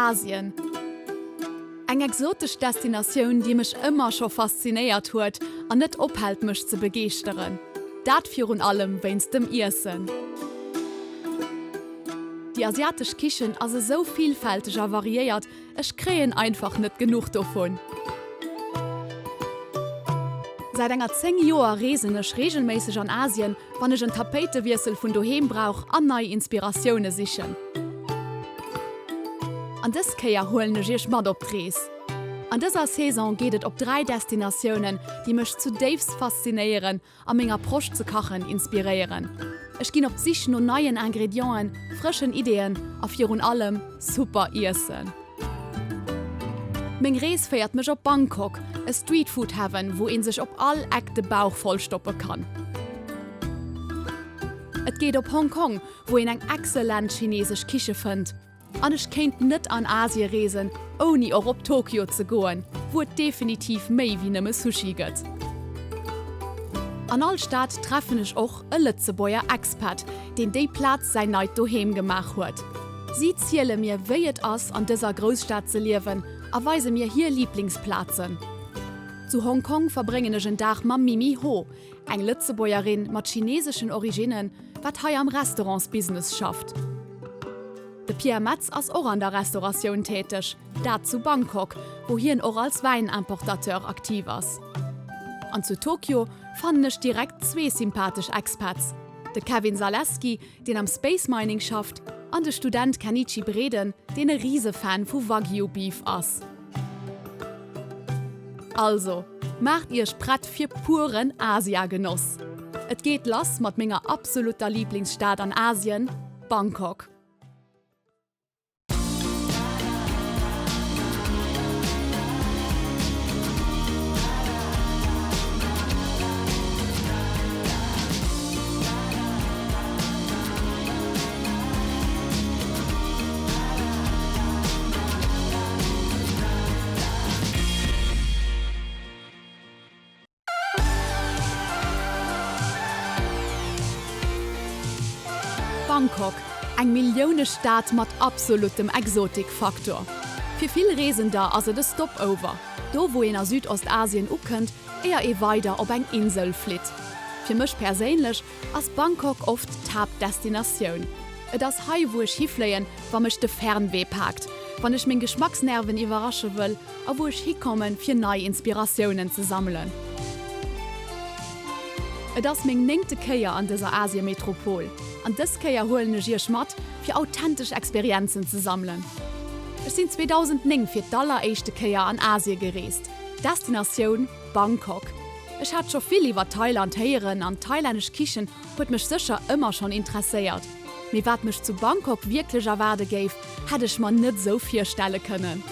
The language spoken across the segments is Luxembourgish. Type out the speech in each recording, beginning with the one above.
Asien. Eng exotesch Destinatioun, déi mech ëmmer scho faszinéiert huet an net ophält mech ze begeeschteren. Dat virun allem wéinst dem Iessen. Déi asiatesch Kichen ass esou villfälteg a variéiert, ech kréien einfach net genuch dovun. Säit enger 10 Joer reesen ech reegelméisseg an Asien, wann ech en Tapéitewiessel vun doheem brauch an nei Inspiratioune sichen. An dës Kéier huelen ech iech mat op d'Rees. An dëser Saison geet et op 3 Destinatiounen, déi mech zudéifst faszinéieren a meng Approche ze kachen inspiréieren. Ech ginn op d'Sich no neien Ingredienten, frëschen Ideeën a virun allem super Iessen. Meng Rees féiert mech op Bangkok, e Street Food Heaven, wou ee sech op all Eck de Bauch vollstoppe kann. Et geet op Hong Kong, wou een eng excellent chinesesch Kiche fënnt. An ech kéint net an Asie reesen, ouni och op Tokio ze goen, wou et definitiv méi wéi nëmme Sushi gëtt. An all Stad treffen ech och e Lëtzebuerger Expat, deen déi Plaz säin neit Doheem gemaach huet. Si ziele mir wéi et ass an dëser Grousstad ze liewen a weise mir hir Liblingsplazen. Zu Hong Kong verbréngen ech en Dag mam Mimi Ho, Eng Lëtzebuergerin mat chineseschen Originnen, wat hei am Restaurantsbusiness schafft. De Pierre Metz ass och an der Restauratioun täteg, dat zu Bangkok, wou hien och als Wäinimportateur aktiv ass. An zu Tokio fannen ech direkt zwee sympathesch Expats, de Kevin Zaleski, deen am Space Mining schafft, an de Student Kenichi Breden, deen e Risefan vu Wagyu Beef ass. Also, maacht iech prett fir puren Asia-Genoss! Et geet lass mat menger absolutter Liblingsstad an Asien, Bangkok. Bangkok, eng Milliounestad mat absolutem Exotikfaktor. Fir vill Reesender ass et e Stopover, do wou een a Südostasien ukënnt, éier ee weider op eng Insel flitt. Fir mech perséinlech ass Bangkok oft d'Haaptdestinatioun. Et ass hei wou ech hifléien, wa mech de Fernwee paakt, wann ech meng Geschmacksnerven iwwerrasche wëll a wou ech hikommen, fir nei Inspiratiounen ze sammelen. Et ass meng néngte Kéier an dëser Asiemetropol an dës Kéier huelen ech iech mat, fir authentesch Experienzen ze sammelen. Ech sinn 2009 fir d'alleréischte Kéier an Asie gereest, Destinatioun Bangkok. Ech hat scho vill iwwer Thailand héieren an d'thailännesch Kichen huet mech sécher ëmmer schonn interesséiert. Mee wat mech zu Bangkok wierklech erwaarde géif, hätt ech mer net esou virstelle kënnen.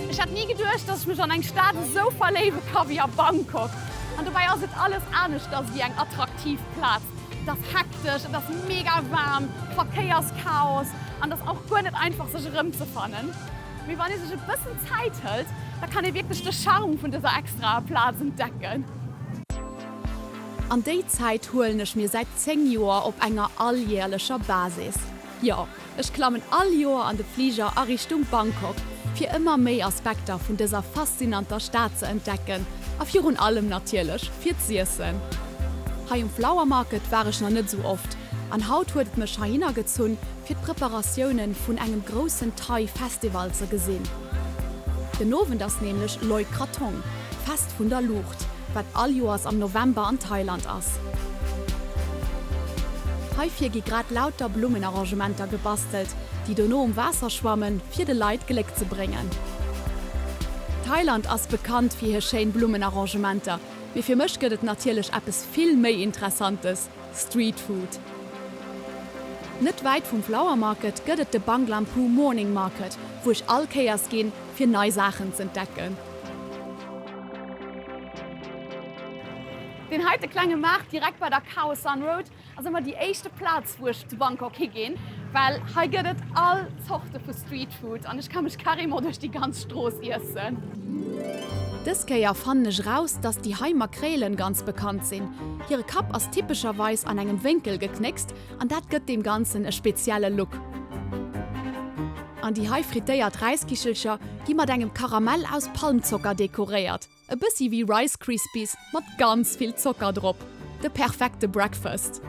Ech hätt ni geduecht, dass ech mech an eng Stad esou verléiwe ka wéi a Bangkok. An dobäi ass et alles aneschters wéi eng attraktiv Plaz. Et ass hektesch, et ass mega waarm, Verkéierschaos an et ass och guer net einfach sech erëmzefannen. Mee wann ee sech e bëssen Zäit hëlt, da kann ee wierklech de Charme vun dëser extraer Plaz entdecken. An déi Zäit huelen ech mir säit 10 Joer op enger alljährlecher Basis. Jo, ech klammen all Joer an de Fliger a Richtung Bangkok, fir ëmmer méi Aspekter vun dëser faszinanter Stad ze entdecken a virun allem natierlech fir z'iessen. Hei um Flower Market war ech nach net esou oft an haut huet et mech heihinner gezunn, fir d'Preparatiounen vun engem groussen Thai Festival ze gesinn. Den Owend ass nämlech Loi Krathong, Fest vun der Luucht, wat all Joers am November an Thailand ass. Heifir gi grad lauter Blummenarrangementer gebastelt, déi dono um Waasser schwammen, fir de Leit Gléck ze bréngen. Thailand ass bekannt fir hir schéin Blummenarrangementer, mee fir mech gëtt et natierlech eppes vill méi Interessantes, Street Food. Net wäit vum Flower Market gëtt et de Banglamphu Morning Market, wou ech all Kéiers ginn, fir nei Saachen z'entdecken. Deen heite klenge Maart direkt bei der Khao San Road ass ëmmer déi éischte Plaz wou ech zu Bangkok higinn, well hei gëtt et all Zorte vu Street Food an ech ka mech carrément duerch déi ganz Strooss iessen. Dës Kéier fannen ech eraus, dass déi hei Makréilen ganz bekannt sinn. Hire Kapp ass typescherweis an engem Wénkel geknéckst an dat gëtt deem Ganzen e spezielle Look. An déi hei frittéiert Räiskichelcher gi mat engem Karamell aus Palmzocker dekoréiert, e bëssi wéi Rice Krispies mat ganz vill Zocker drop. De perfekte Breakfast!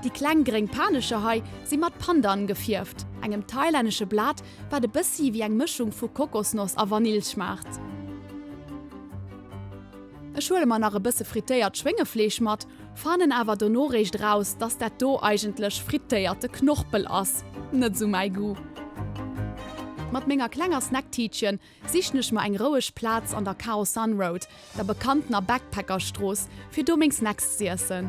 Déi kleng gréng Panescher hei si mat Pandan gefierft, engem thailännesche Blat, wat e bëssi wéi eng Mëschung vu Kokosnoss a Vanill schmaacht. Ech huele mer nach e bësse frittéiert Schwéngefleesch mat, fannen awer dono réischt eraus, dass dat do eigentlech frittéierte Knorpel ass. Net sou mäi Goût. Mat menger klenger Snacktiitchen sichen ech mer eng roueg Plaz an der Khao San Road, der bekanntener Backpackerstrooss, fir do meng Snacks z'iessen.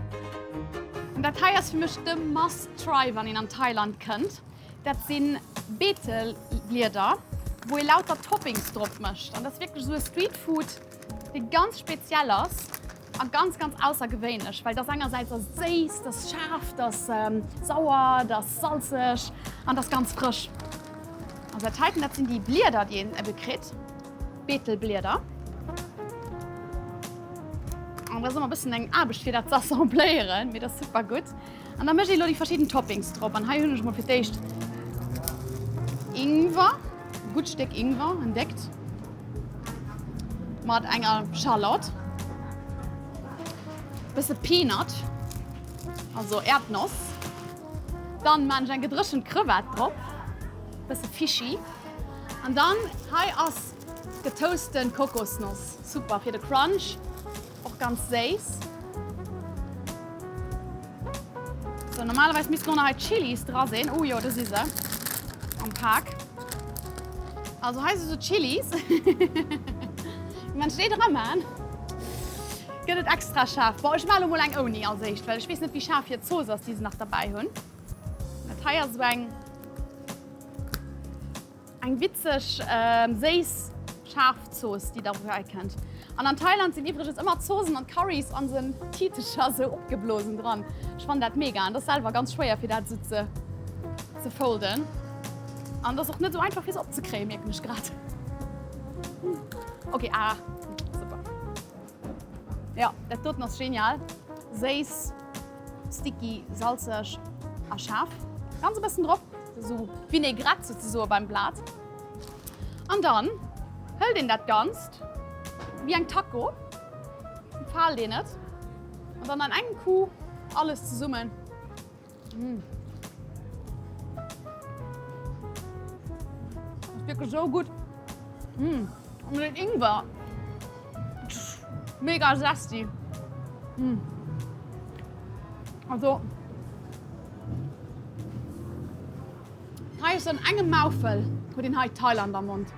Dat hei ass fir mech de must try wann een an Thailand kënnt. Dat si Betelblieder, wou ee lauter Toppings drop mécht. An dat ass wierklech esou e Streetfood, dee ganz speziell ass a ganz, ganz aussergewéinlech, well et ass engersäits ass et séiss, et ass schaarf, et ass sauer, et ass salzeg an et ass ganz frësch. Also dat heiten, dat sinn déi Blieder, déi een ebe kritt, Betelblieder. An dat ass ëmmer e bëssen eng Aarbecht, fir dat ze assembléieren, mee dat ass super gutt. An da mécht ee lo déi verschidden Toppings drop. An hei hunn ech mol fir d'éischt Ingwer, e gutt Stéck Ingwer, en déckt, mat enger Schallott, bësse Peanut, also Äerdnoss. Dann maan ech eng gedréchent Crevette drop, bësse fishy. An dann hei ass getoasten Kokosnoss, super fir de Crunch. Och ganz séiss. So, normalerweis missten och nach hei Chilis dra sinn. Oh jo, do si se am Pak. Also hei si sou Chilis. Wann ech déi dra man, gëtt et extra schaarf. Bon, ech man elo mol eng ouni als éischt, well ech weess net, wéi schaarf hir Zooss ass, déi se nach derbäi hunn. Dat hei ass esou eng. Eng witzeg séiss schaarf Zooss déi derbäi kënnt. An an Thailand sinn iwwregens ëmmer Zoosen an Currys an sen Tiitecher sou opgeblosen dran. Ech fannen dat mega an et ass selwer ganz schwéier fir dat sou ze ze folden. An et ass och net sou einfach fir se opzekréien mierken ech grad. Ok ah super. Jo dat doten ass genial. Séiss, sticky, salzeg a schaarf. Ganz e bëssen drop. Esou Vinaigrette souzesoe beim Blat. An dann hëlt een dat Ganzt wéi eng Taco, faalt een et an dann an engem Coup alles zesummen. Mmh. Ass wierklech esou gutt. Mmh. An den Ingwer. Mega zesty. Mmh. Also. Hei ass an engem Maufel huet een hei Thailand am Mond.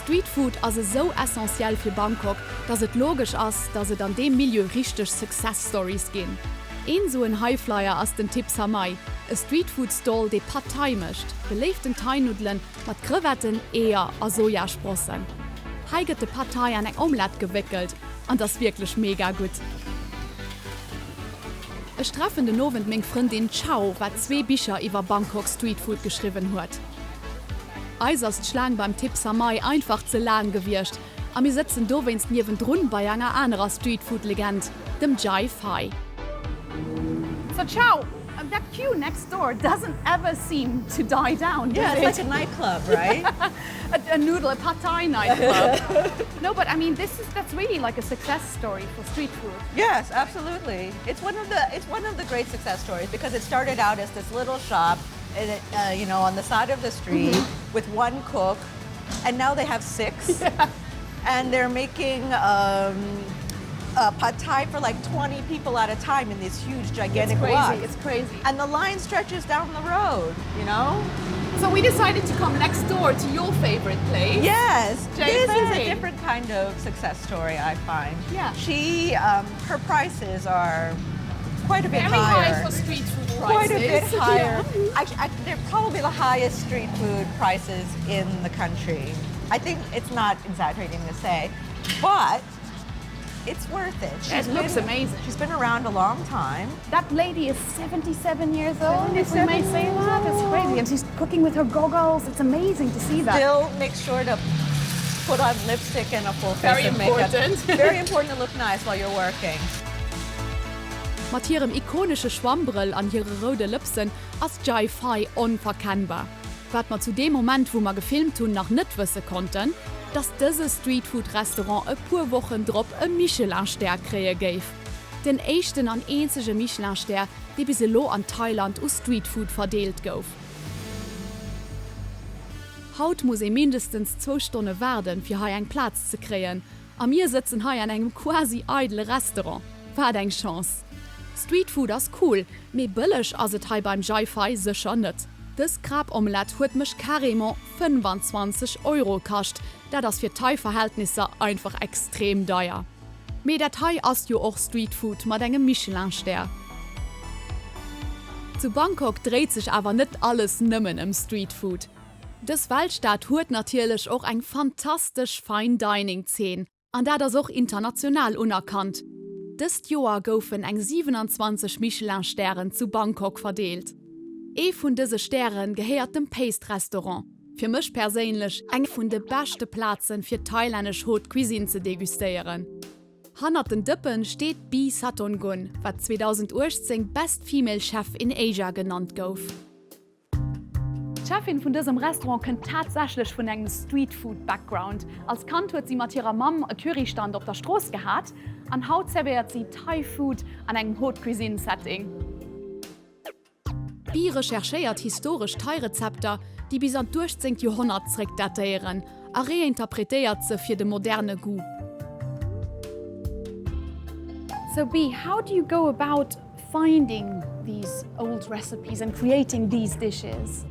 Street Food ass esou essentiell fir Bangkok, dass et logesch ass, dass et an deem Milieu richteg Success Stories ginn. Een sou en Highflyer ass den Thip Samai, e Street Food Stall dee Pad Thai mécht, beléiften Thai-Nuddelen mat Crevetten, Eeër a Sojasprossen. Hei gëtt de Pad Thai an eng Omelette gewéckelt an 't ass wierklech mega gutt. Ech treffen den Owend meng Frëndin Chao, wat zwee Bicher iwwer Bangkok Street Food geschriwwen huet. Eis ass d'Schlaang beim Thip Samai einfach ze laang gewiescht A mir sëtzen dowéinst niewendrun bei enger anerer Streetfood-Legend, dem Jai Fai. So Chao, that queue next door doesn't ever seem to die down, does it? Yeah, it's like a nightclub, right? a, a noodle, a pad thai nightclub. no, but I mean, this is that's really like a success story for street food. Yes, absolutely. It's one of the it's one of the great success stories because it started out as this little shop, uh, you know, on the side of the street mm -hmm. with one cook and now they have six. Yeah. And they're making um, uh, pad thai for like 20 people at a time in these huge, gigantic It's crazy, woks. it's crazy. And the line stretches down the road, you know? So we decided to come next door to your favorite place. Yes, this is a different kind of success story, I find. Yeah. She, um, her prices are quite a bit Very higher. high for street food prices. Quite a bit higher. Actually, I, they're probably the highest street food prices in the country. I think it's not exaggerating to say, but. It's worth it. She's it looks been, amazing. She's been around a long time. That lady is 77 years old, if we may say that. It's crazy. And she's cooking with her goggles. It's amazing to see that. Still make sure to put on lipstick and a full face Very of makeup. important. Very important to look nice while you're working. Mat hirem ikonesche Schwammbrëll an hire roude Lëpsen ass d'Jai Fai onverkennbar. Wat mer zu deem Moment wou mer gefilmt hunn nach net wësse konnten, dass dëse Streetfood-Restaurant e puer Wochen drop e Michelin-Stär kréie géif. Den éischten an eenzege Michelin-Stär, dee bis elo an Thailand u Streetfood verdeelt gouf. Haut muss ee mindestens zwou Stonne waarden, fir hei eng Plaz ze kréien. A mir sëtzen hei an engem quasi eidele Restaurant. Wat eng Chance! Streetfood ass cool, mee bëlleg ass et hei beim Jai Fai sécher net. Dës Krab-Omelette huet mech carrément 25 Euro kascht, dat ass fir Thai-Verhältnisser einfach extrem deier. Mee dat hei ass jo och Streetfood mat engem Michelin-Stär. Zu Bangkok dréit sech awer net alles nëmmen ëm Streetfood. Dës Weltstad huet natierlech och eng fantastesch Fine Dining Zeen an dat ass och international unerkannt. Dëst Joer goufen eng 27 Michelin Stären zu Bangkok verdeelt. Ee vun dëse Stäre gehéiert dem Paste Restaurant, fir mech perséinlech eng vun de beschte Plazen fir thailännesch Haute Cuisine ze degustéieren. Hannert den Dëppen steet d'Bee Satongun, wat 2018 Best Female Chef in Asia genannt gouf. D'Cheffin vun dësem Restaurant kënnt tatsächlech vun engem Streetfood-Background. Als Kand huet si mat hirer Mamm e Currystand op der Strooss gehat an haut zerwéiert si Thai Food an engem Haute Cuisine Setting. D'Bee recherchéiert historesch Thai-Rezepter, déi bis an d'uechtzéngt Joerhonnert zréckdatéieren, a reinterpretéiert se fir de moderne Goût. So Bee, how do you go about finding these old recipes and creating these dishes?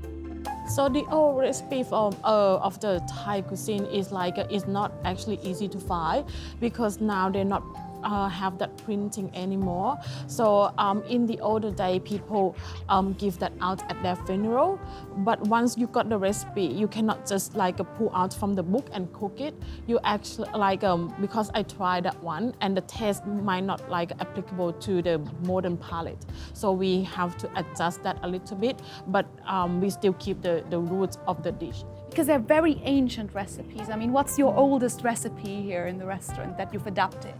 So the old recipe of, uh, of the Thai cuisine is like uh, is not actually easy to find because now they're not uh, have that printing anymore. So um, in the older day, people um, give that out at their funeral. But once you got the recipe, you cannot just like pull out from the book and cook it. You actually like um, because I tried that one and the taste might not like applicable to the modern palate. So we have to adjust that a little bit, but um, we still keep the, the roots of the dish. Because they're very ancient recipes. I mean, what's your oldest recipe here in the restaurant that you've adapted?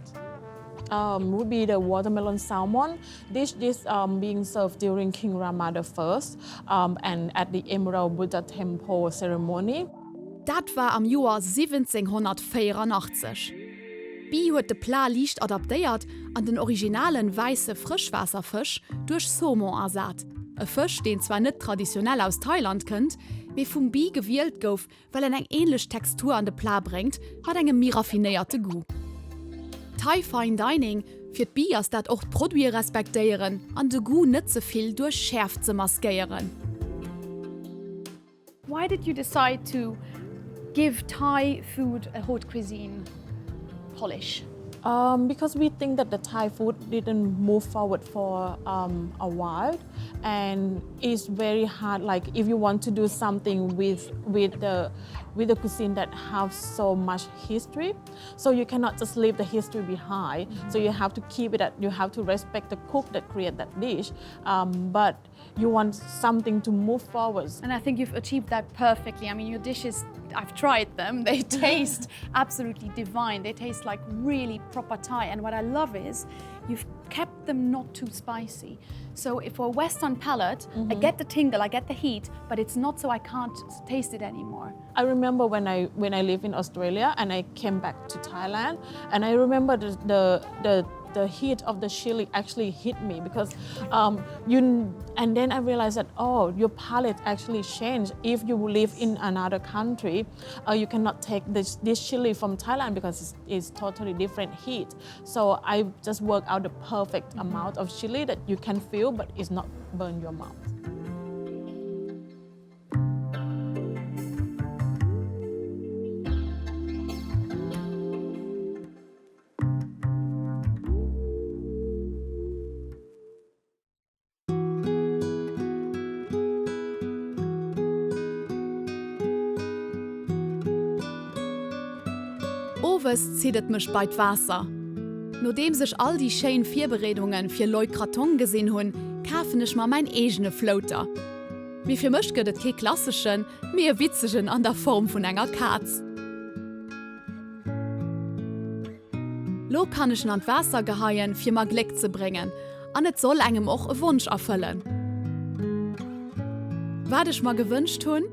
Um, would be the watermelon salmon dish. This um, being served during King Rama the First um, and at the Emerald Buddha Temple ceremony. Dat war am Joer 1784. D'Bee huet de Plat liicht adaptéiert an den originalen wäisse Frëschwaasserfësch duerch Saumon ersat. E Fësch, deen zwar net traditionell aus Thailand kënnt, mee vum Bee gewielt gouf, well en eng änlech Textur an de Plat bréngt, mat engem méi raffinéierte Goût. Thai Fine Dining, Fir d'Bee ass dat och d'Produite respektéieren an de Goût net ze vill duerch Schäerft ze maskéieren. Why did you decide to give Thai food a haute cuisine polish? Um, because we think that the Thai food didn't move forward for um, a while and it's very hard like if you want to do something with with the with the cuisine that have so much history so you cannot just leave the history behind mm -hmm. so you have to keep it at you have to respect the cook that create that dish um, but you want something to move forwards. And I think you've achieved that perfectly. I mean, your dishes, I've tried them, they taste absolutely divine. They taste like really proper Thai. And what I love is you've kept them not too spicy. So if for a Western palate, mm -hmm. I mm-hmm. get the tingle, I get the heat, but it's not so I can't taste it anymore. I remember when I when I lived in Australia and I came back to Thailand and I remember the the, the the heat of the chili actually hit me because um, you and then I realized that oh your palate actually changed if you live in another country uh, you cannot take this, this chili from Thailand because it's, it's totally different heat so I just work out the perfect mm -hmm. amount of chili that you can feel but it's not burn your mouth. Owes zitt et mech bei d'Waasser. Nodeems ech all déi schéin Virbereedungen fir Loi Krathong gesinn hunn, kafen ech mer mäin eegene Floater. Mee fir mech gëtt et kee klasseschen, mee e witzegen an der Form vun enger Kaz. Lo kann ech en an d'Waasser geheien, fir mer Gléck ze bréngen, an et soll engem och e Wonsch erfëllen. Wat ech mer gewënscht hunn?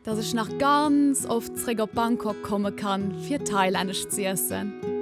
Dass ech nach ganz oft zréck op Bangkok komme kann, fir thailännesch z'iessen.